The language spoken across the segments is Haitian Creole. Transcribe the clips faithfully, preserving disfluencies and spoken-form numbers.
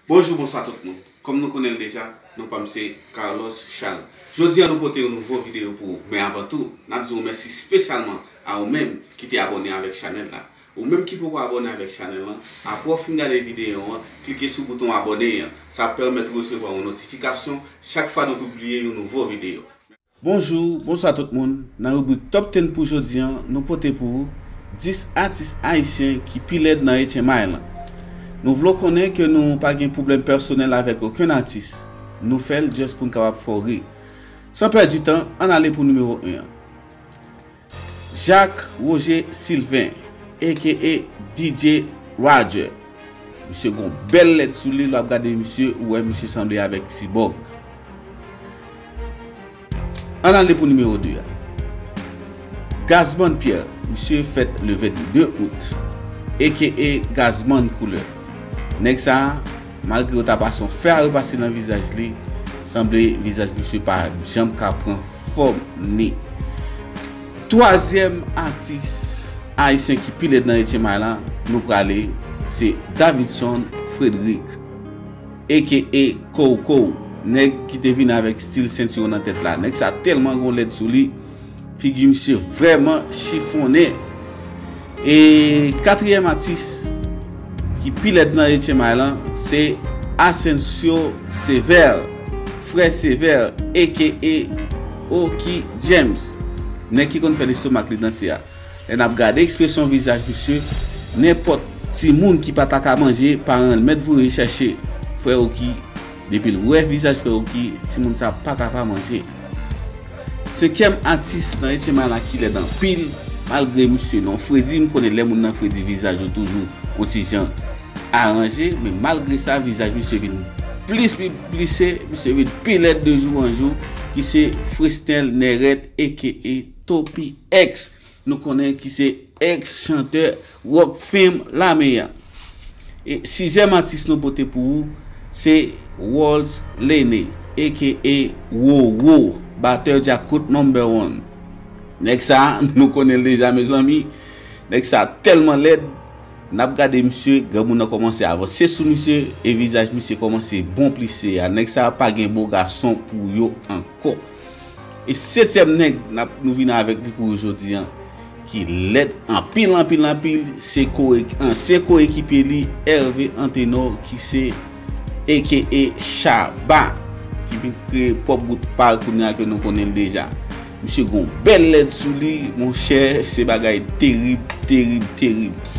Bonjou, bonswa tout moun. Kòm nou konnen l deja, non pa m se Carlos Charles. Jodi a nou pote yon nouvo videyo pou ou, men avan tou, n ap di w mèsi espesyalman a ou menm ki te abòne avèk chanèl la. Ou menm ki poko abòne avèk chanèl lan, apre w fin gade videyo an, klike sou bouton abòne an. Sa ap pèmèt ou resevwa yon notifikasyon chak fwa nou pibliye yon nouvo videyo. Bonjou, bonswa tout moun. Nan ribrik Top ten pou jodi an, nou pote pou ou dis atis ayisyen ki pi lèd nan H M I lan. Nou vle w konnen ke nou pa gen pwoblèm pèsonèl avèk okenn atis. Nou fè l just pou n kapab fè w ri. San pèdi tan, ann ale pou nimewo en an. Jacques Roger Sylvain, aka D J Roger. Misye gon bèl lèd sou li, lè w ap gade misye, ou wè misye sanble avèk Cyborg. Ann ale pou nimewo de a. Gazman Pierre, misye fèt le vennde out, aka Gazman Koulè. Nèg sa a, malgre yo ta pase yon fè a repase nan vizaj li, sanble vizaj misye pa janm ka pran fòm ni. Twazyèm atis ayisyen ki pi lèd nan H M I lan, nou prale, se Davidson Frederick, aka Kow Kow, nèg ki te vin avèk stil sentiwon nan tèt la. Nèg sa tèlman gon lèd sou li, figi misye vrèman chifonnen. E katriyèm atis ki pi lèd nan H M I lan, se Asensio Sever, frè Sever, aka Oki James. Nèg ki konn fè lestomak li danse a. Lè n ap gade ekspresyon vizaj misye, nenpòt timoun ki pa ta ka manje, paran l mèt voye chèche frè Oki. Depi l wè vizaj frè Oki, timoun sa pa ka pa manje. Senkyèm atis nan H M I lan ki lèd anpil, malgre misye non fredi, m konnen lè moun nan fredi vizaj yo toujou yon ti jan aranje, men malgre sa, vizaj misye vin plis piblise, misye vin pi lèd de jou an jou, ki se Fresnel Neret, aka Topi X. Nou konnen ki se ex chantè Rock Fame lame a. E sizyèm atis nou pote pou ou, se Walls Lene, aka Wowo, batè Djakout number one. Nèg sa, nou konnen l deja, mezanmi. Nèg sa tèlman lèd, n ap gade misye, granmoun nan kòmanse avanse sou misye, e vizaj misye kòmanse bon plise a. Nèg sa pa gen bo gason pou yo ankò. E setyèm nèg n ap, nou vin avèk li pou jodi an, ki lèd anpil, anpil, anpil, se kore-, ansyen koekipe li, Hervé Antenor, ki se aka Shabba, ki vin kreye pwòp gwoup pa l kounye a ke nou konnen l deja. Misye gon bèl lèd sou li, monchè, se bagay terib, terib, terib.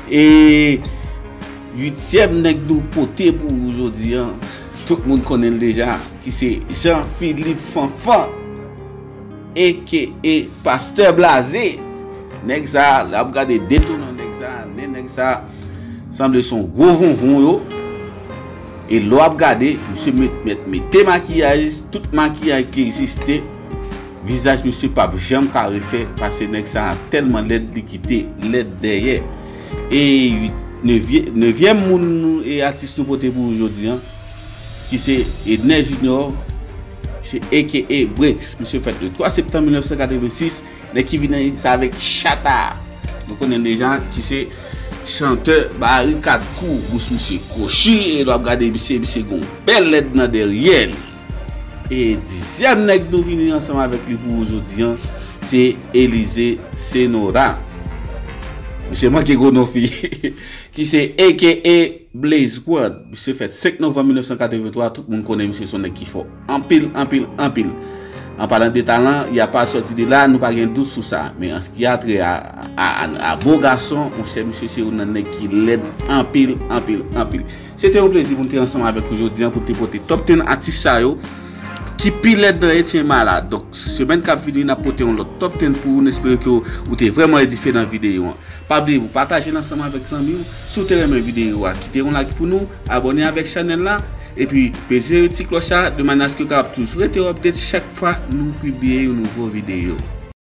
E uityèm nèg nou pote pou ou jodi an, tout moun konnen l deja, ki se Jean Philippe Fanfan, aka Pastè Blaze. Nèg sa, lè w ap gade de tounan nèg sa, nen nèg sa sanble se yon gwo vonvon yo. E lè w ap gade, misye met, met, mete makiyaj, tout makiyaj ki egziste. Vizaj misye p ap janm ka refè, paske nèg sa a tèlman lèd, li kite lèd dèyè. E uit, nevye-, nevyèm moun nou, e atis nou pote pou ou jodi an, ki se Edner Junior, ki se aka Breaks. Misye fèt le twa septanm mil nèf san katrevensis, nèg ki vin sa avèk chata. Nou konnen l deja, ki se chantè Barikad Crew, bous misye kwochi, e lè w ap gade misye, misye gon bèl lèd nan dèyè li. E dizyèm nèg nou vini ansanm avèk li pou ou jodi an, se Elysée Senora. Misye manke gwo non fi. Ki se aka Blaze One. Misye fèt senk novanm mil nèf san katrevenntwa, tout moun konnen misye se yon nèg ki fò anpil, anpil, anpil. An palan de talan, y a pa sòti de la, nou pa gen dout sou sa. Men an ce qui a trait a, a, a, a bo gason, monchè, misye se youn nan nèg ki lèd anpil, anpil, anpil. Se te yon plezi pou n te ansanm avèk ou jodi an, pou n te pote top ten atis sa yo ki pi lèd nan H M I la. Donk, semèn k ap vini, n ap pote yon lòt top ten pou ou. N espere ke w, ou te vrèman edifye nan videyo an. Pa bliye pou pataje l ansanm avèk zanmi w. Si w te renmen videyo a, kite yon like pou nou, abòne avèk chanèl la, epi peze ti klòch la, de manyè aske w kapab toujou rete update chak fwa nou pibliye yon nouvo videyo.